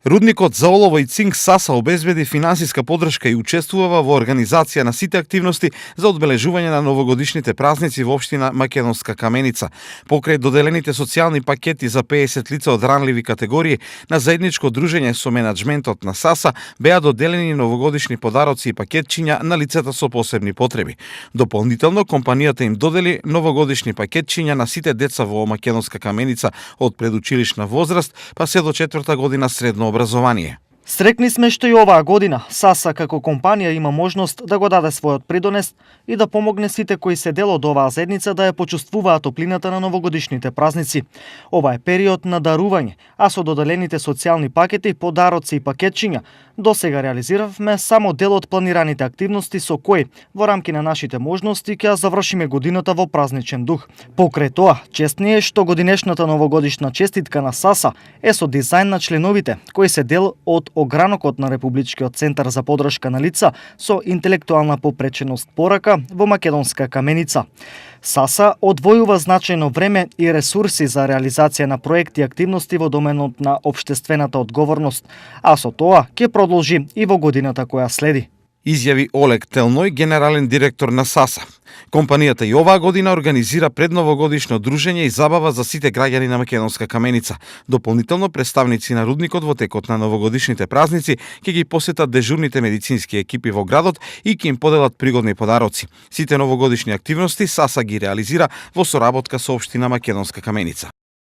Рудникот за олово и цинк САСА обезбеди финансиска подршка и учествува во организација на сите активности за одбележување на новогодишните празници во општина Македонска Каменица. Покрај доделените социјални пакети за 50 лица од ранливи категории, на заедничко дружење со менаџментот на САСА беа доделени новогодишни подароци и пакетчиња на лицата со посебни потреби. Дополнително, компанијата им додели новогодишни пакетчиња на сите деца во Македонска Каменица од предучилишна возраст па се до 4-та година средно образование. Срекни сме што и оваа година САСА како компанија има можност да го даде својот придонес и да помогне сите кои се дел од оваа заедница да ја почувствуваат топлината на новогодишните празници. Ова е период на дарување, а со доделените социјални пакети, подароци и пакетчиња досега реализиравме само дел од планираните активности со кои во рамки на нашите можности ќе ја завршиме годината во празничен дух. Покрај тоа, чест ни е што годинешната новогодишна честитка на САСА е со дизајн на членовите кои се дел од огранокот на Републичкиот центар за подршка на лица со интелектуална попреченост порака во Македонска Каменица. САСА одвојува значајно време и ресурси за реализација на проекти и активности во доменот на општествената одговорност, а со тоа ќе продолжи и во годината која следи. Изјави Олег Телној, генерален директор на САСА. Компанијата и оваа година организира предновогодишно дружење и забава за сите граѓани на Македонска Каменица. Дополнително, представници на рудникот во текот на новогодишните празници ќе ги посетат дежурните медицински екипи во градот и ќе им поделат пригодни подароци. Сите новогодишни активности САСА ги реализира во соработка со општина Македонска Каменица.